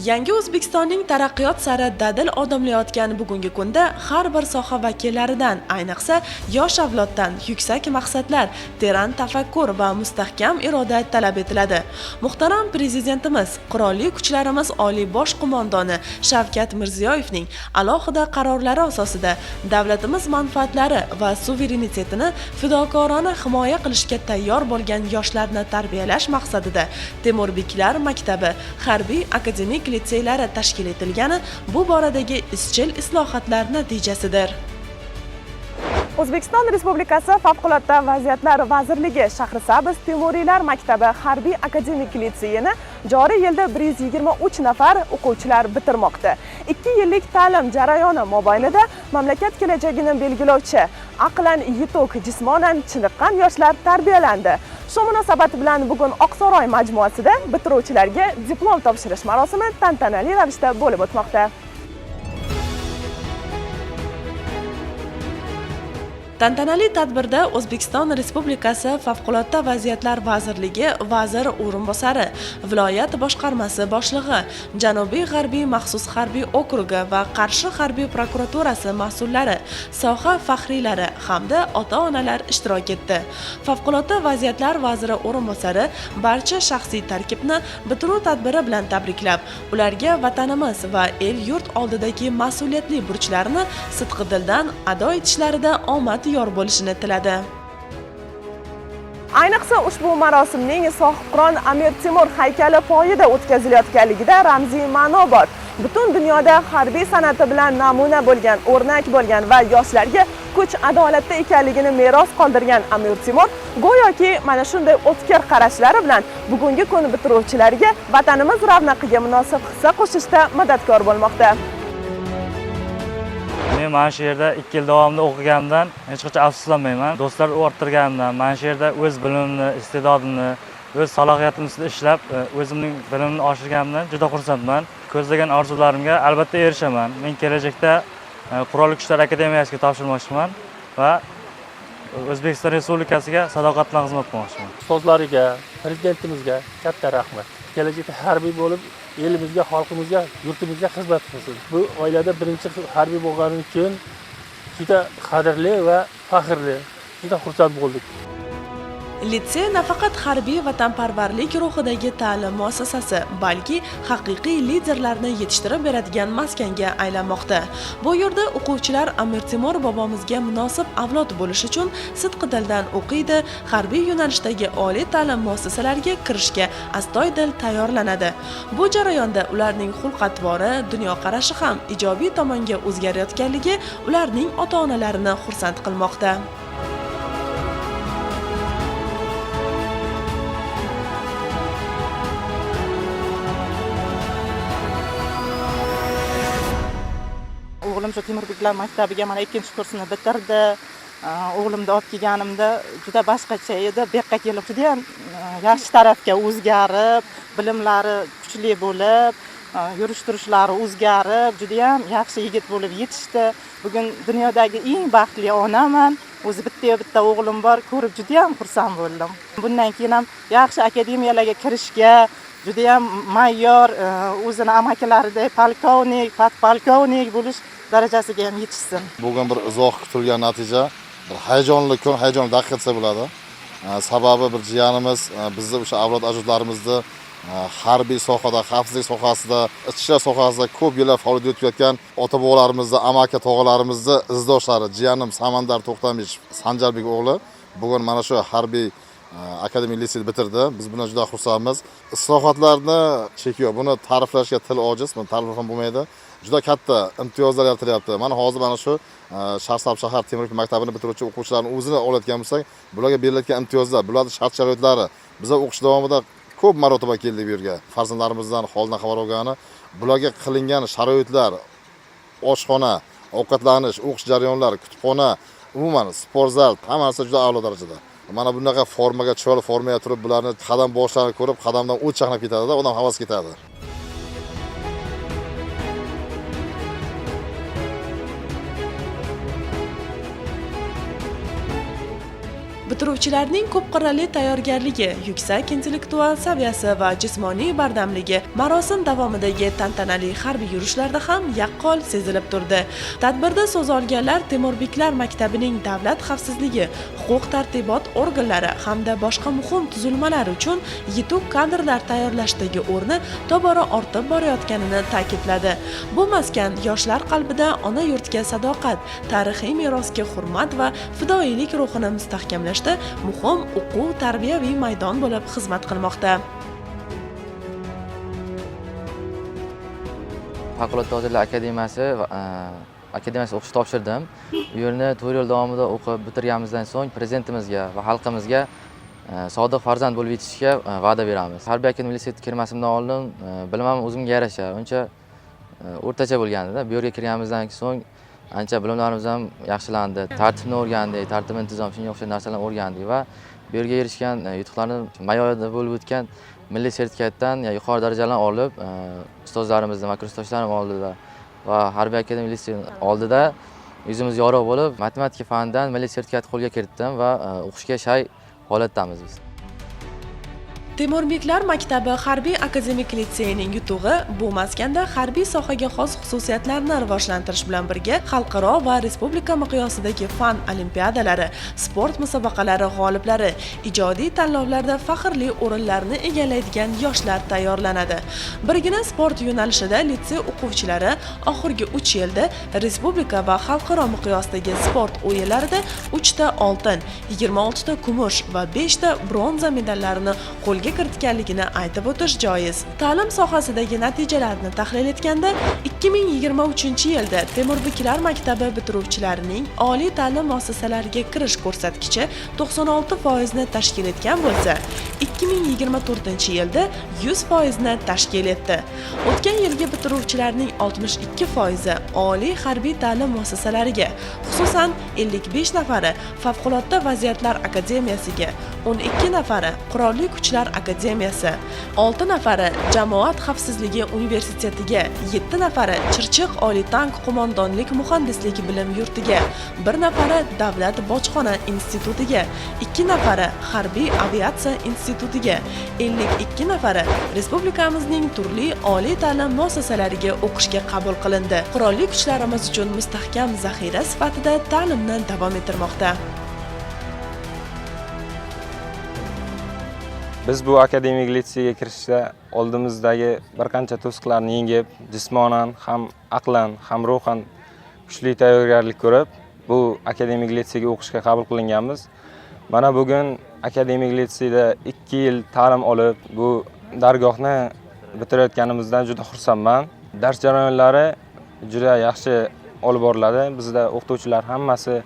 Yangi O'zbekistonning taraqqiyot sari dadil odimlayotgan bugungi kunda har bir soha vakillaridan, ayniqsa yosh avloddan yuksak maqsadlar, teran tafakkur va mustahkam iroda talab etiladi. Muhtaram Prezidentimiz, Qurolli Kuchlarimiz Oliy Bosh qo'mondoni Shavkat Mirziyoyevning alohida qarorlari asosida davlatimiz manfaatlari va suverenitetini fidokorona himoya qilishga tayyor bo'lgan yoshlarni tarbiyalash maqsadida Temurbeklar maktabi, harbiy akademik litseylari tashkil etilgani bu boradagi izchil islohotlar natijasidir. O'zbekiston Respublikasi Favqulodda vaziyatlar vazirligi Shahrisabz Temuriylar maktabi harbiy akademik litseyini joriy yilda 123 nafar o'quvchilar bitirmoqda. 2 yillik ta'lim jarayoni mobaynida mamlakat kelajagini belgilovchi, aqlan yetuk, jismonan chiniqqan yoshlar tarbiyalandi. Shu munosabat bilan bugun Oqsaroy majmuasida bitiruvchilarga diplom topshirish marosimi tantanali ravishda bo'lib o'tmoqda. Tantanali tadbirda O'zbekiston Respublikasi Favqulodda vaziyatlar vazirligi vazir o'rinbosari, viloyat boshqarmasi boshlig'i, Janubiy G'arbiy maxsus harbiy okrugi va Qarshi harbiy prokuraturasi mas'ullari, soha faxriylari hamda ota-onalar ishtirok etdi. Favqulodda vaziyatlar vaziri o'rinbosari barcha shaxsiy tarkibni bitiruv tadbiri bilan tabriklab, ularga vatanimiz va el-yurt oldidagi mas'uliyatli burchlarini sidqidildan ado etishlarida omad yor bo'lishini tiladi. Ayniqsa ushbu marosimning Sohibqiron Amir Temur haykali poyida o'tkazilayotganligida ramziy ma'no bor. Butun dunyoda harbiy san'ati bilan namuna bo'lgan, o'rnak bo'lgan va yoshlarga kuch adolatda ekanligini meros qoldirgan Amir Temur go'yoki mana shunday o'tkir qarashlari bilan bugungi kun bitiruvchilariga vatanimiz ravnaqiga munosib hissa qo'shishda madadkor bo'lmoqda. Men mana shu yerda 2 yil davomida o'qiganimdan hech qachon afsuslanmayman. Do'stlar orttirganimdan, mana shu yerda o'z bilimimni, iste'dodimni, o'z salohiyatimni ustida ishlab, o'zimning bilimimni oshirganimdan juda xursandman. Ko'zlagan orzularimga albatta erishaman. Men kelajakda Qurolli Kuchlar akademiyasiga topshirmoqchiman va O'zbekiston Respublikasiga sadoqat bilan xizmat qilmoqchiman. Ustozlariga, prezidentimizga katta rahmat. Kelajakda harbiy bo'lib elimizga, xalqimizga, yurtimizga xizmat qilsin. Bu oilada birinchi harbiy bo'lgani uchun juda qadrli va faxrli, juda xursand bo'ldik. Litsey nafaqat harbiy vatanparvarlik ruhidagi ta'lim muassasasi, balki haqiqiy liderlarni yetishtirib beradigan maskanga aylanmoqda. Bu yerda o'quvchilar Amir Temur bobomizga munosib avlod bo'lish uchun sidqidildan o'qiydi, harbiy yo'nalishdagi oliy ta'lim muassasalariga kirishga astoydil tayyorlanadi. Bu jarayonda ularning xulq-atvori, dunyoqarashi ham ijobiy tomonga o'zgarayotganligi ularning ota-onalarini xursand qilmoqda. O'g'lim shu Temurbeklar maktabiga mana 2 kursini bitirdi. O'g'limni olib kelganimda juda boshqacha edi. Bu yoqqa kelib juda ham yaxshi tarafga o'zgarib, bilimlari kuchli bo'lib, yurish turishlari o'zgarib, juda ham yaxshi yigit bo'lib yetishdi. Bugun dunyodagi eng baxtli onaman. O'zi bitta o'g'lim bor, ko'rib juda ham xursand bo'ldim. Bundan keyin ham yaxshi akademiyalarga kirishga, juda ham mayor, o'zini amakilaridek polkovnik, podpolkovnik bo'lish darajasiga ham yetishsin. Bugun bir uzoq kutilgan natija, bir hayajonli kun, hayajonli daqiqa desa bo'ladi. Sababi bir jiyanimiz, bizni o'sha avlod ajdodlarimizni harbiy sohada, xavfsizlik sohasida, ichki ishlar sohasida ko'p yillar faoliyat yuritayotgan ota-bobolarimizni, amaki tog'alarimizni izdoshlari, jiyanim Samandar To'xtamishev, Sanjarbek o'g'li bugun mana shu harbiy akademik litseyni bitirdi. Biz bundan juda xursandmiz. Islohotlarni cheki yo'q. Buni ta'riflashga til ojiz, buni ta'riflab ham bo'lmaydi. Juda katta imtiyozlar yaratilyapti. Mana hozir mana shu Shahrisabz shahar Temurbek maktabini bitiruvchi o'quvchilarning o'zini olayotgan bo'lsak, bularga berilayotgan imtiyozlar, bularning shart-sharoitlari. Biz o'qish davomida ko'p marotaba keldik bu yerga. Farzandlarimizdan holidan xabar olgani, bularga qilingan sharoitlar, oshxona, ovqatlanish, o'qish jarayonlari, kutubxona, umuman sport zal, hammasi juda a'lo darajada. Mana bunaqa formaga, chiroyli formaga turib, bularni qadam boshlarini ko'rib, qadamdan o't chaqnab ketadi-da, odam havas ketadi. Bitiruvchilarning ko'p qirrali tayyorgarligi, yuksak intellektual saviyasi va jismoniy bardamligi marosim davomidagi tantanali harbiy yurishlarda ham yaqqol sezilib turdi. Tadbirda so'z olganlar Temurbeklar maktabining davlat xavfsizligi, huquq tartibot organlari hamda boshqa muhim tuzilmalar uchun yetuk kadrlar tayyorlashdagi o'rni tobora ortib borayotganini ta'kidladi. Bu maskan yoshlar qalbida ona yurtga sadoqat, tarixiy merosga hurmat va fidoyilik ruhini mustahkamlashda muhim o'quv tarbiyaviy maydon bo'lib xizmat qilmoqda. Favqulodda vaziyatlar akademiyasi o'qishga topshirdim. Bu yerni 4 yil davomida o'qib bitirganimizdan so'ng prezidentimizga va xalqimizga sodiq farzand bo'lib yetishishga va'da beramiz. Harbiy akademik litseyga kirmasimdan oldin bilimim o'zimga yarasha uncha o'rtacha bo'lgandi-da. Bu yerga kirganimizdan so'ng ancha bilimlarimiz ham yaxshilandi. Tartibni o'rgandik, tartib intizom shunga o'xshagan narsalarni o'rgandik va bu yerga erishgan yutuqlarni may oyida bo'lib o'tgan milliy sertifikatdan yuqori darajalarni olib, ustozlarimizni va kursdoshlarim oldida va harbiy akademik litsey oldida yuzimiz yorug' bo'lib, matematika fanidan milliy sertifikat qo'lga kiritdim va o'qishga shay holatdamiz biz. Temurbeklar maktabi harbiy akademik litseyining yutug'i bu maskanda harbiy sohaga xos xususiyatlarni rivojlantirish bilan birga xalqaro va respublika miqyosidagi fan olimpiadalari, sport musobaqalari g'oliblari, ijodiy tanlovlarda faxrli o'rinlarni egallaydigan yoshlar tayyorlanadi. Birgina sport yo'nalishida litsey o'quvchilari oxirgi 3 yilda respublika va xalqaro miqyosdagi sport o'yinlarida 3 ta oltin, 26 ta kumush va 5 ta bronza medallarini qo'lga kiritganligini aytib o'tish joiz. Ta'lim sohasidagi natijalarni tahlil etganda 2023-yilda Temurbeklar maktabi bitiruvchilarining oliy ta'lim muassasalariga kirish ko'rsatkichi 96% ni tashkil etgan bo'lsa, 2024-yilda 100% ni tashkil etdi. O'tgan yilgi bitiruvchilarning 62% oliy harbiy ta'lim muassasalariga, xususan 55 nafari Favqulodda vaziyatlar akademiyasiga, 12 nafari Qurolli Kuchlar akademiyasi, 6 nafari Jamoat xavfsizligi universitetiga, 7 nafari Chirchiq Oliy tank qo'mondonlik muhandislik bilim yurtiga, 1 nafari Davlat bojxona institutiga, 2 nafari Harbiy aviatsiya institutiga, 52 nafari respublikamizning turli oliy ta'lim muassasalariga o'qishga qabul qilindi. Qurolli kuchlarimiz uchun mustahkam zaxira sifatida ta'limni davom ettirmoqda. Biz bu akademik litseyga kirishda oldimizdagi bir qancha to'siqlarni yengib, jismonan ham aqlan ham ruhan kuchli tayyorgarlik ko'rib, bu akademik litseyga o'qishga qabul qilinganmiz. Mana bugun akademik litseyda 2 yil ta'lim olib, bu dargohni bitirayotganimizdan juda xursandman. Dars jarayonlari juda yaxshi olib boriladi. Bizda o'qituvchilar hammasi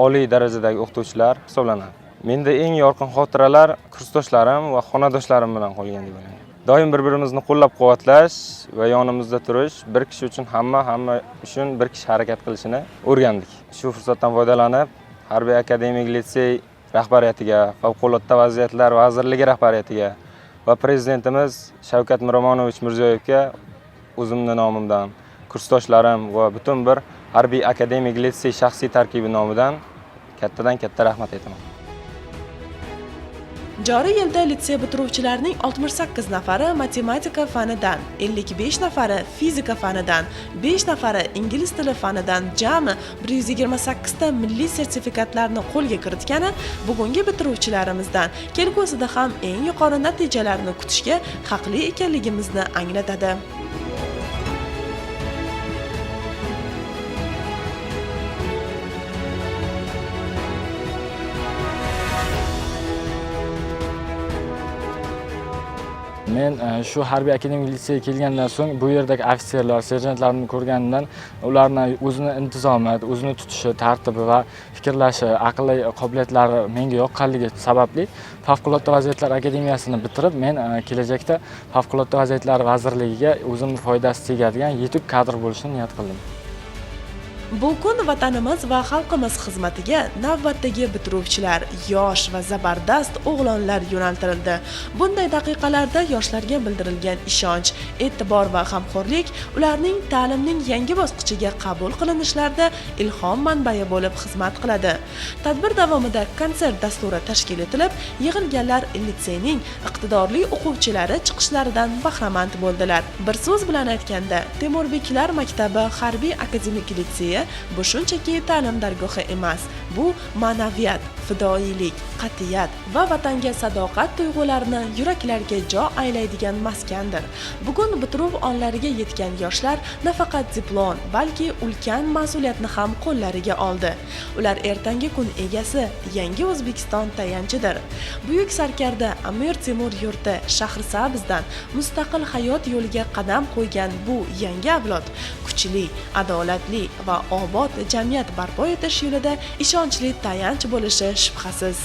oliy darajadagi o'qituvchilar hisoblanadi. Menda eng yorqin xotiralar kursdoshlarim va xonadoshlarim bilan qolgan deb o'ylayman. Doim bir-birimizni qo'llab-quvvatlash va yonimizda turish, bir kishi uchun hamma, hamma uchun bir kishi harakat qilishini o'rgandik. Shu fursatdan foydalanib, Harbiy akademik litsey rahbariyatiga, Favqulodda vaziyatlar vazirligi rahbariyatiga va prezidentimiz Shavkat Miromonovich Mirziyoyevga o'zimning nomimdan, kursdoshlarim va butun bir Harbiy akademik litsey shaxsiy tarkibi nomidan kattadan katta rahmat aytaman. Joriy yilda litsey bitiruvchilarining 68 nafari matematika fanidan, 55 nafari fizika fanidan, 5 nafari ingliz tili fanidan jami 128 ta milliy sertifikatlarni qo'lga kiritgani bugungi bitiruvchilarimizdan kelgusida ham eng yuqori natijalarni kutishga haqli ekanligimizni anglatadi. Men shu harbiy akademik litseyga kelgandan so'ng bu yerdagi ofitserlar, serjantlarni ko'rganimdan ularni o'zini intizomi, o'zini tutishi, tartibi va fikrlashi, aqliy qobiliyatlari menga yoqqanligi sababli Favqulodda vaziyatlar akademiyasini bitirib, men kelajakda Favqulodda vaziyatlar vazirligiga o'zimning foydasi tegadigan yetuk kadr bo'lishni niyat qildim. Bu kun vatanimiz va xalqimiz xizmatiga navbatdagi bitiruvchilar, yosh va zabardast o'g'lonlar yo'naltirildi. Bunday daqiqalarda yoshlarga bildirilgan ishonch, e'tibor va g'amxo'rlik ularning ta'limning yangi bosqichiga qabul qilinishlarida ilhom manbai bo'lib xizmat qiladi. Tadbir davomida konsert dasturi tashkil etilib, yig'ilganlar litseyning iqtidorli o'quvchilari chiqishlaridan bahramand bo'ldilar. Bir so'z bilan aytganda, Temurbeklar maktabi harbiy akademik litseyi bu shunchaki ta'lim dargohi emas, bu ma'naviyat, fidoyilik, qat'iyat va vatanga sadoqat tuyg'ularini yuraklarga jo aylaydigan maskandir. Bugun bitiruv onlariga yetgan yoshlar nafaqat diplom, balki ulkan mas'uliyatni ham qo'llariga oldi. Ular ertangi kun egasi, yangi O'zbekiston tayanchidir. Buyuk sarkarda Amir Temur yurti Shahrisabzdan mustaqil hayot yo'liga qadam qo'ygan bu yangi avlod kuchli, adolatli va obod jamiyat barpo etish yo'lida ishonchli tayanch bo'lishi shubhasiz.